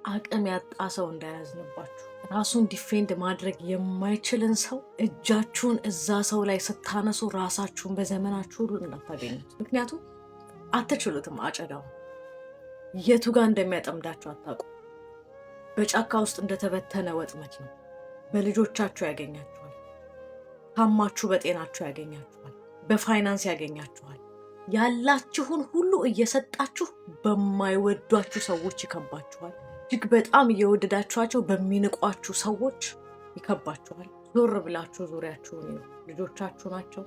አቅም ያጣ ሰው እንዳያዝንባችሁ፣ ራሱን defend ማድረግ የማይችልን ሰው እጃችሁን እዛ ሰው ላይ ስታነሱ ራሳችሁን በዘመናችሁ ሁሉ እንዳታገኙት። ምክንያቱም አትችሉትም። አጨዳው የቱ ጋር እንደሚያጠምዳችሁ አታውቁ። በጫካ ውስጥ እንደተበተነ ወጥመድ ነው። በልጆቻችሁ ያገኛችኋል። ታማችሁ በጤናችሁ ያገኛችኋል። በፋይናንስ ያገኛችኋል። ያላችሁን ሁሉ እየሰጣችሁ በማይወዷችሁ ሰዎች ይከባችኋል። እጅግ በጣም እየወደዳችኋቸው በሚንቋችሁ ሰዎች ይከባችኋል። ዞር ብላችሁ ዙሪያችሁን ነው። ልጆቻችሁ ናቸው፣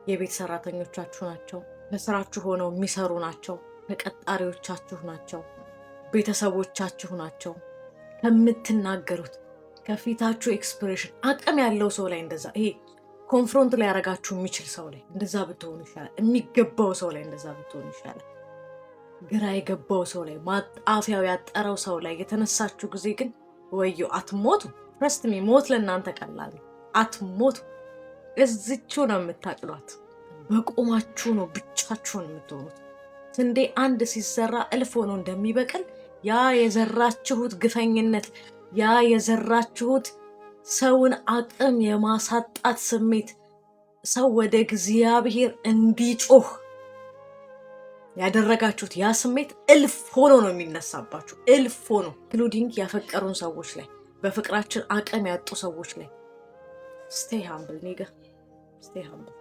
የቤት ሰራተኞቻችሁ ናቸው፣ በስራችሁ ሆነው የሚሰሩ ናቸው፣ ተቀጣሪዎቻችሁ ናቸው፣ ቤተሰቦቻችሁ ናቸው። ከምትናገሩት፣ ከፊታችሁ expression አቅም ያለው ሰው ላይ እንደዛ፣ ይሄ confront ሊያደርጋችሁ የሚችል ሰው ላይ እንደዛ ብትሆኑ ይሻላል። የሚገባው ሰው ላይ እንደዛ ብትሆኑ ይሻላል። ግራ የገባው ሰው ላይ፣ ማጣፊያው ያጠረው ሰው ላይ የተነሳችሁ ጊዜ ግን ወዮ፣ አትሞቱ። Trust me፣ ሞት ለእናንተ ቀላል ነው። አትሞቱ። እዝችው ነው የምታጭሏት። በቁማችሁ ነው ብቻችሁን የምትሆኑት። ስንዴ አንድ ሲዘራ እልፍ ሆኖ እንደሚበቅል፣ ያ የዘራችሁት ግፈኝነት፣ ያ የዘራችሁት ሰውን አቅም የማሳጣት ስሜት፣ ሰው ወደ እግዚአብሔር እንዲጮህ ያደረጋችሁት ያ ስሜት እልፍ ሆኖ ነው የሚነሳባችሁ። እልፍ ሆኖ፣ including ያፈቀሩን ሰዎች ላይ፣ በፍቅራችን አቅም ያጡ ሰዎች ላይ። Stay humble, nigga, stay humble.